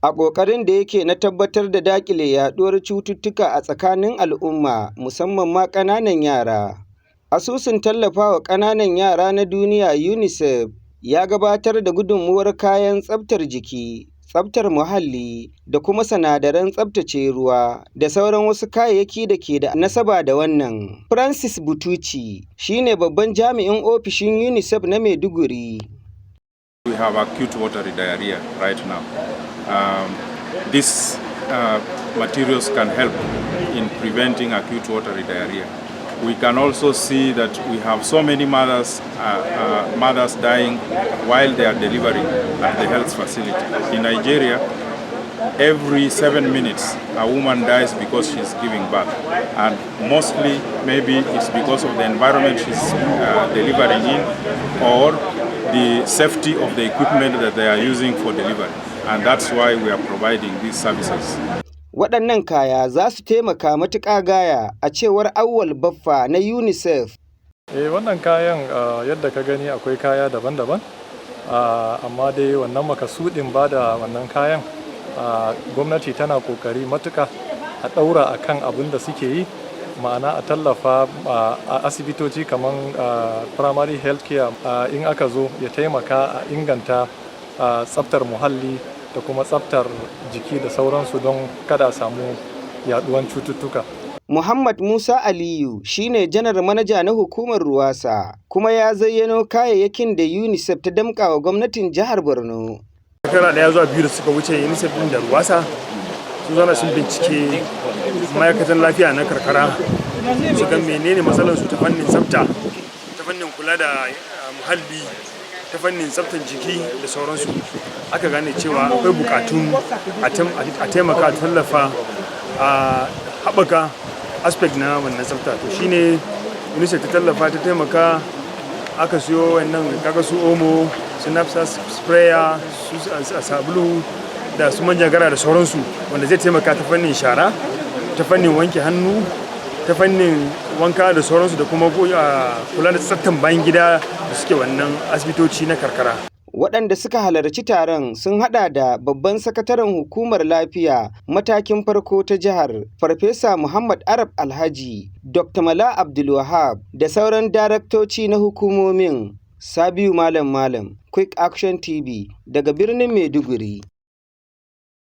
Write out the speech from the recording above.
A ƙoƙarin da yake na tabbatar da daƙile yaɗuwar cututtuka a tsakanin al'umma, musamman ma ƙananan yara, Asusun Tallafa wa Ƙananan Yara na Duniya (UNICEF) ya gabatar da gudunmawar kayan tsaftar jiki, tsaftar muhalli da kuma sinadaran tsaftace ruwa da sauran wasu kayayyaki da ke da nasaba da wannan. Francis Butucci shi ne babban jami'in ofishin UNICEF na Maiduguri. We have acute watery diarrhea right now. These materials can help in preventing acute watery diarrhea. We can also see that we have so many mothers dying while they are delivering at the health facility. In Nigeria, every 7 minutes a woman dies because she's giving birth, and mostly maybe it's because of the environment she's delivering in or the safety of the equipment that they are using for delivery, and that's why we are providing these services. Waɗannan kaya za su taimaka matuƙa gaya, a cewar Auwal Baffa na UNICEF. Eh, wannan kayan, yadda ka gani, akwai kaya daban-daban, amma dai wannan makasudin ba da wannan kayan, gwamnati tana kokari matuka a ɗaura a kan abin da suke yi, ma'ana a tallafa a asibitoci kamar primary health care, in aka zo ya taimaka a inganta tsaftar muhalli da kuma tsaftar jiki da sauransu don kada a samu yaduwan cututtuka. Muhammad Musa Aliyu shine janar manaja na hukumar Ruwasa, kuma ya zayyano kayayyakin da UNICEF ta damƙa wa gwamnatin jihar Borno. Shekara 1 zuwa 2 da suka wuce, UNICEF din da Ruwasa sun zauna sun bincike ma'aikatan lafiya na karkara su ga menene matsalar su ta fannin tsafta, ta fannin kula da muhalli, ta fannin tsaftar jiki da sauransu. Aka gane cewa akwai bukatun a taimaka, a tallafa, a haɓaka aspect na wannan tsafta. To, shine UNICEF ta tallafa, ta taimaka, aka siyo wannan, kaga su Omo, su knapsack sprayer, su sabulu da su manjagara da sauransu, wanda zai taimaka ta fannin shara, ta fannin wanke hannu, ta fannin wanka da sauransu, da kuma kula da tsaftan bayan gida da suke wannan asibitoci na karkara. Waɗanda suka halarci taron sun haɗa da babban sakataren hukumar lafiya matakin farko ta jihar, Farfesa Muhammad Arab Alhaji, Dr. Mala Abdulwahab da sauran daraktoci na hukumomin. Sabiu Malam Malam, Quick Action TV, daga birnin Maiduguri.